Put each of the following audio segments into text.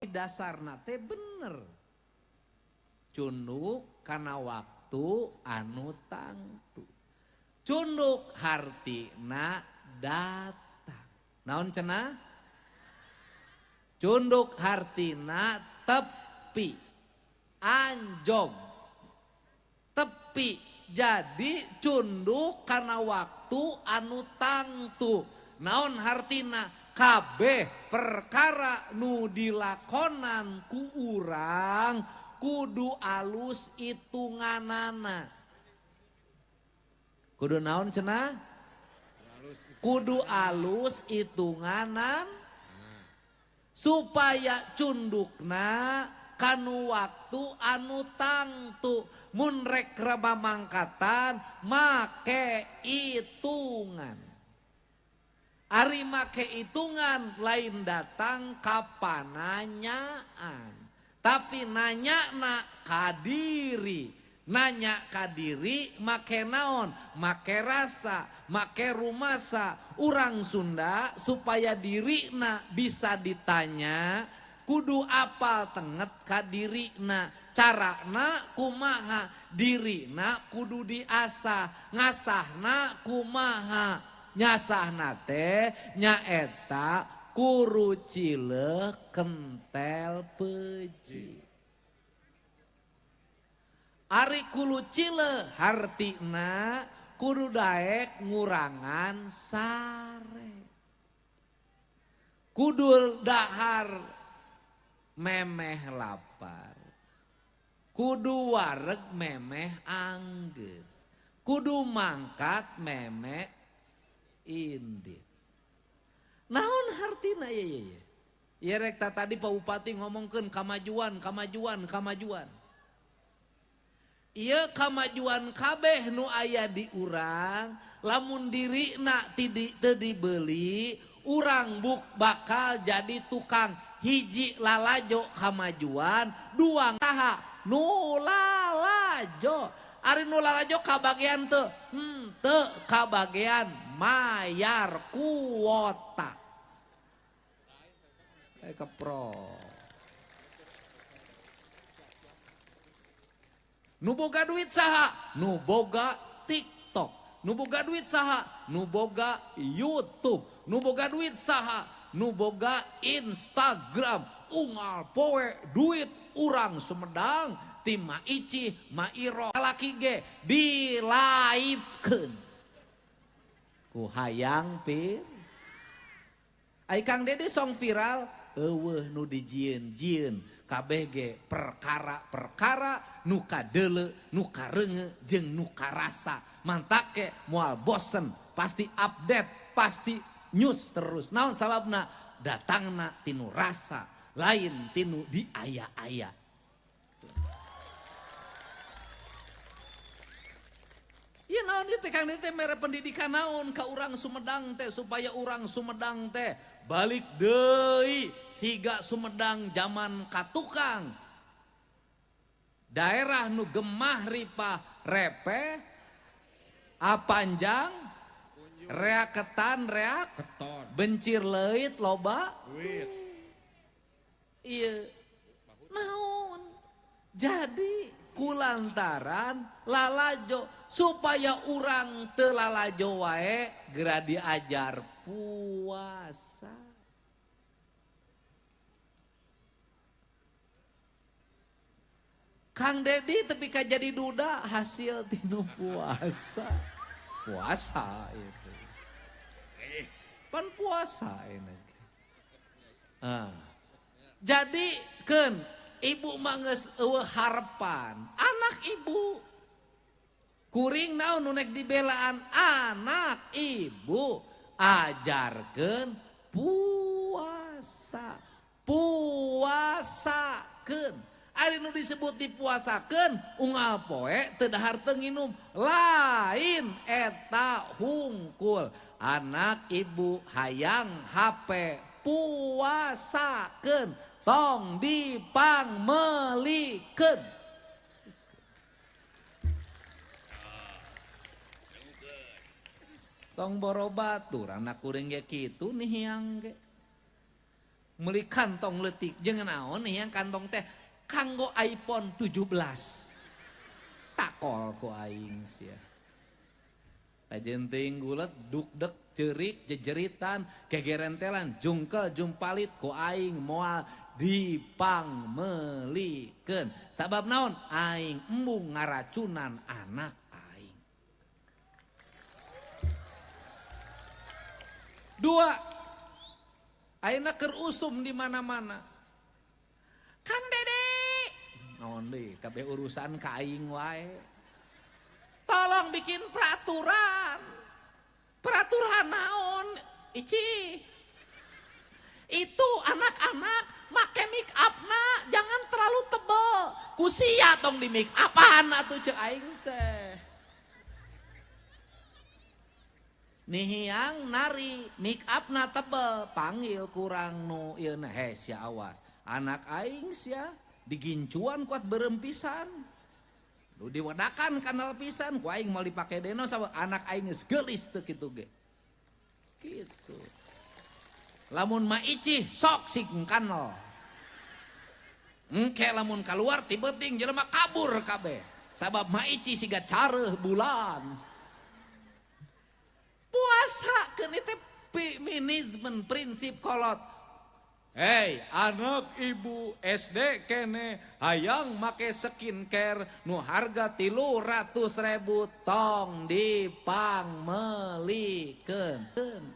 Dasarna teh bener. Cunduk kana waktu anu tangtu. Cunduk hartina datang. Naon cenah? Cunduk hartina tepi. Anjog. Tepi. Jadi cunduk kana waktu anu tangtu. Naon hartina? Kabeh perkara nu dilakonan ku urang kudu alus hitunganana. Kudu naon cenah? Kudu alus hitunganan supaya cundukna kanu waktu anu tangtu. Mun rek mamangkatan make hitungan. Ari make hitungan lain datang kapananyaan, tapi nanya na kadiri. Nanya kadiri make naon, make rasa, make rumasa. Urang Sunda supaya dirina bisa ditanya kudu apal tenget kadirina. Carana kumaha, dirina kudu diasah, ngasahna kumaha. Nyasahna teh nyaeta kurucile kentel peji. Ari kulucile hartina kudu daek ngurangan sare. Kudu dahar memeh lapar. Kudu wareg memeh anggeus. Kudu mangkat memeh indit. Naon hartina ye ye ye? Ye rekta tadi Pak Bupati ngomongkeun kamajuan, kamajuan, kamajuan. Ieu kamajuan kabeh nu aya di urang, lamun dirina teu dibeli, urang buk bakal jadi tukang hiji lalajo kamajuan, dua saha nu lalajo. Ari nu lalajo kabagean teu? Henteu kabagean mayar kuota. Kepro. Nu boga duit saha? Nu boga TikTok. Nu boga duit saha? Nu boga YouTube. Nu boga duit saha? Nu boga Instagram. Unggal poe duit urang Sumedang ti Ma Ici, Ma Iro, laki ge di live-keun. Ku hayang pir. Ai Kang Dedi song viral, eueuh nu dijieun-jieun. Kabeh ge perkara-perkara nu kadeuleu, nu kareunge jeung nu karasa. Mantak ge moal bosen, pasti update, pasti news terus. Naon sababna? Datangna tinu rasa, lain tinu diaya-aya. Iya naon ieu teh Kang Dedi teh mere pendidikan naon ka urang Sumedang teh supaya urang Sumedang teh balik deui siga Sumedang zaman katukang. Daerah nu gemah ripah repeh apanjang reak ketan reak keton bencir leuit loba duit. Iya naon jadi kulantaran lalajo supaya urang teu lalajo wae geura diajar puasa. Kang Dedi tepi ka jadi duda hasil tinu puasa. Puasa itu. Pan puasa ini. Ah. Jadi keun ibu mah geus eueuh harepan, anak ibu. Kuring naon nu nek dibelaan anak ibu, ajarkeun puasa. Puasakeun. Ari nu disebut dipuasakeun unggal poe teu dahar teu nginum, lain eta hungkul. Anak ibu hayang HP puasakeun, tong dipangmelikeun. Tong boro batur anak kuring ge kitu nih yang ge. Meuli kantong leutik jeung naon yang kantong teh kanggo iPhone 17. Takol ku aing sia. Kajen teuing gulet dukdek ceurik jejeritan gegerentelan jungkel jumpalit ku aing moal dipangmeulikeun. Sabab naon? Aing embung ngaracunan anak aing. Dua, ayeuna keur usum di mana-mana. Kang Dede, naon deui kabeh urusan ka aing wae. Tolong bikin peraturan. Peraturan naon? Ici. Itu anak-anak make make up-na jangan terlalu tebel. Ku sia tong di make upan atuh ceuk aing teh. Nihiang nari make up-na tebel, panggil kurang nu ieu na he sia awas. Anak aing sia digincuan kuat beureum pisan. Nu diwedakan kanal pisan ku aing moal dipake deno sabab anak aing geus geulis teu kitu ge. Kitu. Lamun ma icih sok sing kanal. Engke lamun kaluar ti beuting jelema kabur kabeh. Sabab ma icih siga careuh bulan. Puasa keun teh manajemen prinsip kolot. Hei anak ibu SD kene hayang make skincare nu harga 300.000 tong dipangmeulikeun.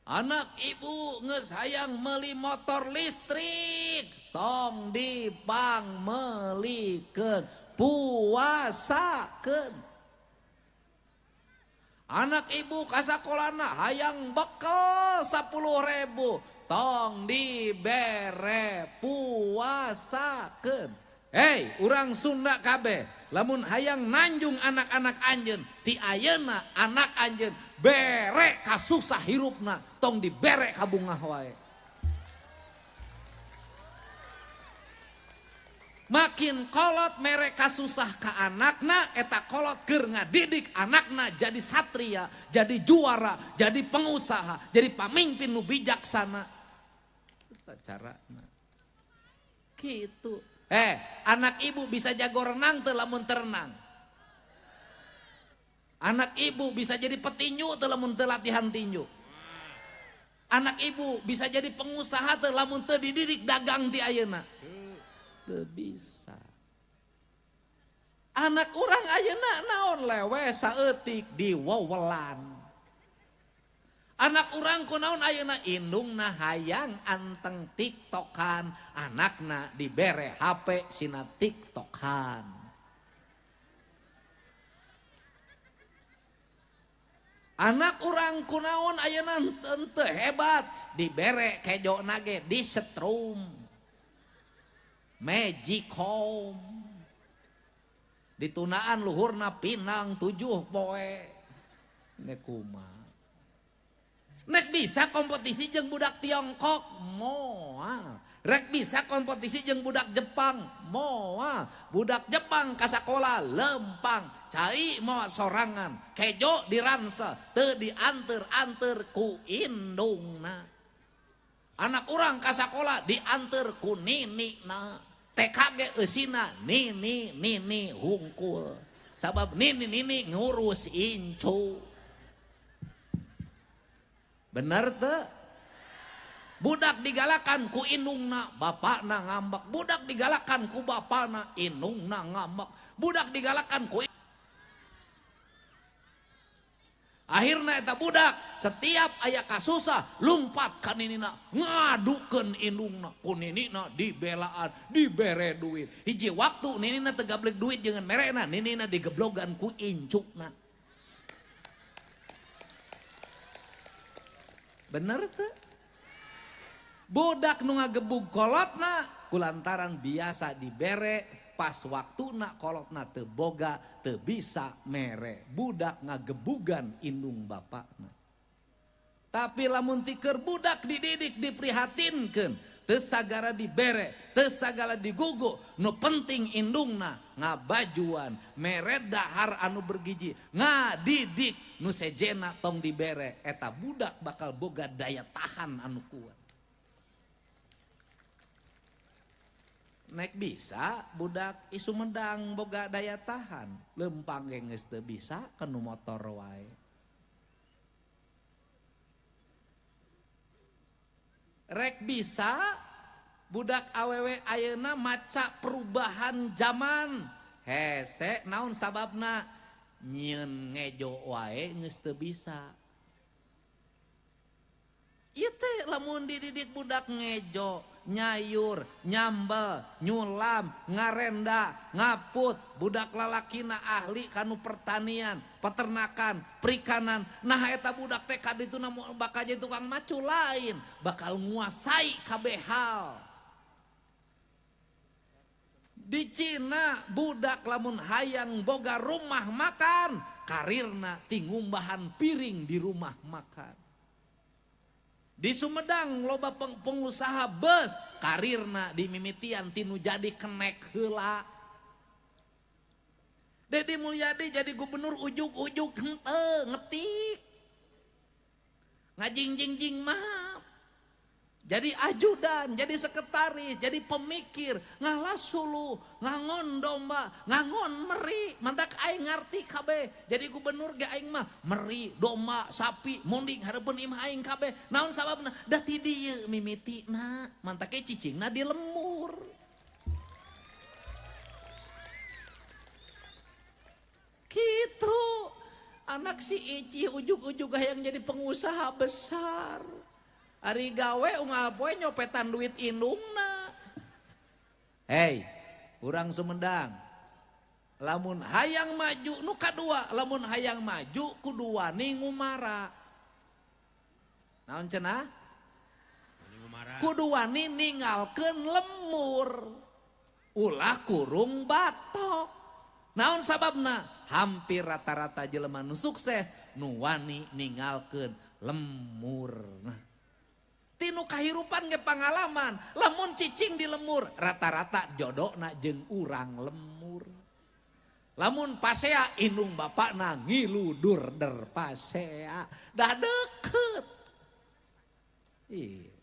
Anak ibu geus hayang meuli motor listrik tong dipangmeulikeun, puasakeun. Anak ibu kasakolana hayang bekel 10.000 tong dibere, puasakeun. Hei urang Sunda kabeh lamun hayang nanjung anak-anak anjeun ti ayeuna anak anjeun bere kasusah hirupna tong dibere kabungah wae. Makin kolot mere kasusah ka anakna eta kolot keur ngadidik anakna jadi satria, jadi juara, jadi pengusaha, jadi pamimpin nu bijaksana. Eta carana. Kitu. Anak ibu bisa jago renang teu lamun terenang. Anak ibu bisa jadi petinju teu lamun teu latihan tinju. Anak ibu bisa jadi pengusaha teu lamun teu dididik dagang ti ayeuna. Teu bisa. Anak urang ayeuna naon lewe saeutik diwewelan. Anak urang kunaon ayeuna indungna hayang anteng tiktokan, anakna dibere HP sina tiktokan. Anak urang kunaon ayeuna henteu hebat, dibere kejo nage disetrum. Magicom. Ditunaan luhurna pinang 7 poe. Nek kumaha? Nek bisa kompetisi jeung budak Tiongkok moal. Rek bisa kompetisi jeung budak Jepang moal. Budak Jepang ka sakola lempang, cai moal sorangan, kejo di ransel, teu dianteur-anteur ku indungna. Anak urang ka sakola dianteur ku ninina. TK ge eusina nini nini hungkul. Sabab nini nini ngurus incu. Bener teu? Budak digalakan ku indungna, bapakna ngambek. Budak digalakan ku bapakna, indungna ngambek. Budak digalakan ku akhirna eta budak setiap aya kasusah lumpat ka ninina, ngadukeun indungna, ku ninina dibelaan, dibere duit. Hiji waktu ninina teu gablek duit jeung merena, ninina digeblogan ku incukna. Bener teu? Budak nu ngagebug kolotna kulantaran biasa dibere pas waktuna kolotna teu boga teu bisa mere. Budak ngagebugan indung bapakna. Tapi lamun tiker budak dididik diprihatinkeun, teu sagara dibere, teu sagala digugu, nu penting indungna ngabajuan, mere dahar anu bergizi, ngadidik nu sejena tong dibere, eta budak bakal boga daya tahan anu kuat. Nek bisa budak i Sumedang boga daya tahan, lempang ge geus teu bisa kanu motor wae. Rek bisa budak awewe ayeuna maca perubahan zaman. Hese naon sababna? Nyieun ngejo wae geus teu bisa. Ieu teh lamun dididik budak ngejo, nyayur, nyambel, nyulam, ngarenda, ngaput, budak lalakina ahli kanu pertanian, peternakan, perikanan. Nah eta budak teh kadituna bakal jadi tukang macu lain, bakal nguasai kabeh hal. Di Cina budak lamun hayang boga rumah makan, karirna ti ngumbahan piring di rumah makan. Di Sumedang loba pengusaha bus, karirna dimimitian tinu jadi kenek heula. Dedi Mulyadi jadi gubernur ujug-ujug henteu ngetik. Ngajing-jing-jing mah. Jadi ajudan, jadi sekretaris, jadi pemikir, ngalas suluh, ngangon domba, ngangon meri, mantak aing ngarti kabeh. Jadi gubernur ge aing mah meri, domba, sapi, munding hareupeun imah aing kabeh. Naon sababna? Da ti dieu mimitina, mantak ge cicingna di lemur. Gitu. Anak si Ici ujug-ujug hayang jadi pengusaha besar. Ari gawe unggal poe nyopetan duit indungna. Hei, urang Sumedang. Lamun hayang maju nu kadua, lamun hayang maju kudu wani ngumara. Naon cenah? Kudu wani ninggalkeun lemur. Ulah kurung batok. Naon sababna? Hampir rata-rata jelema nu sukses nu wani ninggalkeun lemurna. Tinu kahirupan ge pangalaman, lamun cicing di lemur, rata-rata jodokna jeung urang lemur. Lamun pasea indung bapakna ngiludur der pasea, dah deket. Iya.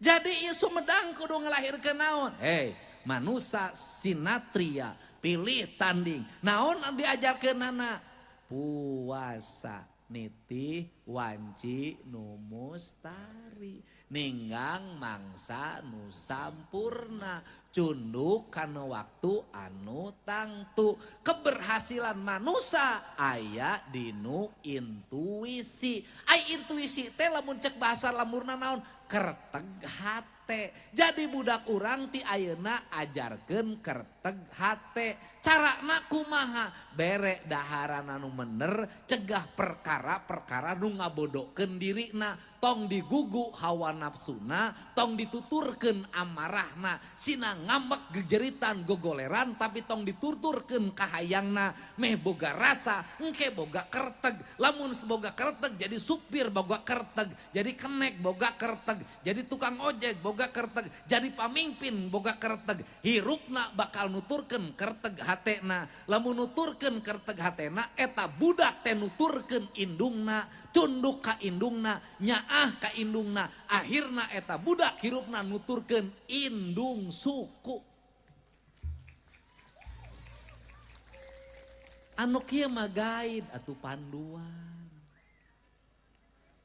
Jadi ieu Sumedang kudu ngelahirkeun naon? Hei, manusa sinatria, pilih tanding. Naon diajarkeunana? Puasa. Nitih wanci nu mustari, ninggang mangsa nu sampurna, cunduk kana waktu anu tangtu. Keberhasilan manusa aya dinu intuisi. Ai intuisi teh lamun cek bahasa lemurna naon? Kerteg hate. Jadi budak urang ti ayeuna ajarkeun kerteg hate. Carana kumaha? Bere daharan anu mener, cegah perkara-perkara nu ngabodokeun dirina, tong digugu hawa nafsuna, tong dituturkeun amarahna, sina ngambek gejeritan gogoleran tapi tong dituturkeun kahayangna, meh boga rasa, engke boga kerteg. Lamun boga kerteg jadi supir boga kerteg, jadi kenek boga kerteg, jadi tukang ojek boga kerteg, jadi pamimpin boga kerteg. Hirupna bakal nuturkeun kerteg hatena. Lamun nuturkeun kerteg hatena eta budak teh nuturkeun indungna, cunduk ka indungna, nyaah ka indungna, akhirna eta budak hirupna nuturkeun indung suku. Anu kieu mah guide atuh panduan.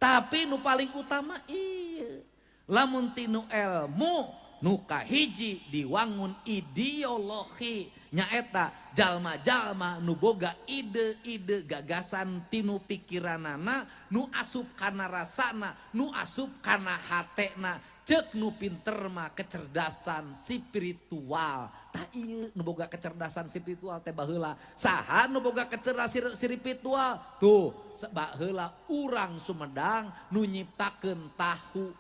Tapi nu paling utama ieu, lamun tinu ilmu nu kahiji diwangun ideologi, nyaeta jalma-jalma nu boga ide-ide gagasan tinu pikiranana, nu asup kana rasana, nu asup kana hatena. Cek nu pinter mah kecerdasan spiritual. Tah ieu nu boga kecerdasan spiritual teh baheula. Saha nu boga kecerdasan spiritual? Tuh baheula urang Sumedang nu nyiptakeun tahu.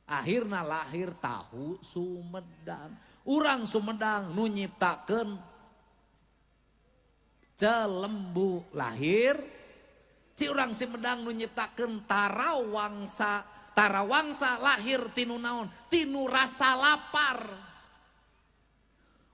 Akhirna lahir tahu Sumedang. Urang Sumedang nu nyiptakeun celembu lahir. Ci urang Sumedang nu nyiptakeun tarawangsa. Tarawangsa lahir tinu naon? Tinu rasa lapar.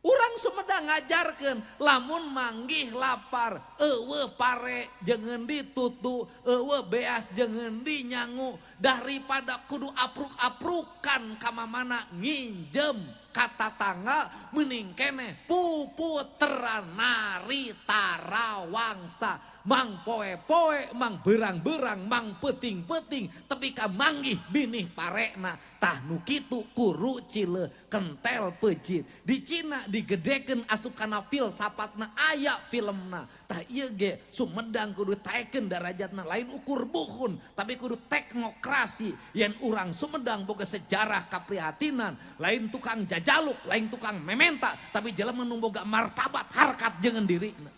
Urang Sumedang ngajarkeun lamun manggih lapar, eueuh pare jeung ditutu, eueuh beas jeung dinyangu, daripada kudu apruk-aprukan ka mamana nginjem. ka tatangga mending keneh puputeran nari tarawangsa mang poe-poe mang berang-berang mang peting-peting tepi ka manggih binih parekna tah nu kitu kuru cile kentel pejit di Cina digedekeun asup kana filsapatna aya filmna tah ieu ge Sumedang kudu taekeun darajatna lain ukur buhun tapi kudu teknokrasi yen urang Sumedang boga sejarah kaprihatinan lain tukang jajaluk lain tukang mementa tapi jelema nu boga martabat harkat jeung dirina.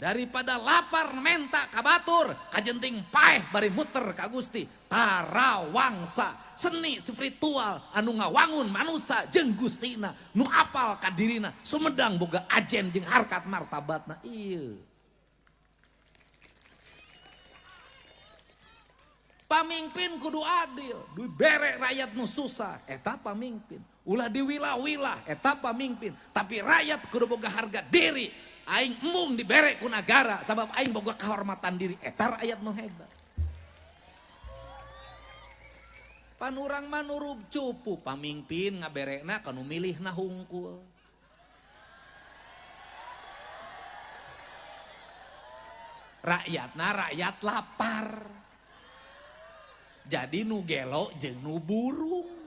Daripada lapar menta ka batur kajenting paeh bari muter ka Gusti. Tarawangsa seni spiritual anu ngawangun manusa jeung Gustina nu apal ka dirina Sumedang boga ajen jeung harkat martabatna ieu. Pamimpin kudu adil, dibere rakyat nu susah eta pamimpin. Ulah diwilah-wilah eta pamimpin, tapi rakyat kudu boga harga diri. Aing embung dibere ku nagara sabab aing boga kehormatan diri eta rakyat nu hebat. Pan urang mah nurub cupu pamimpin ngaberekna kanu milihna hungkul. Rakyatna rakyat lapar. Jadi nu gelo jeung nu burung.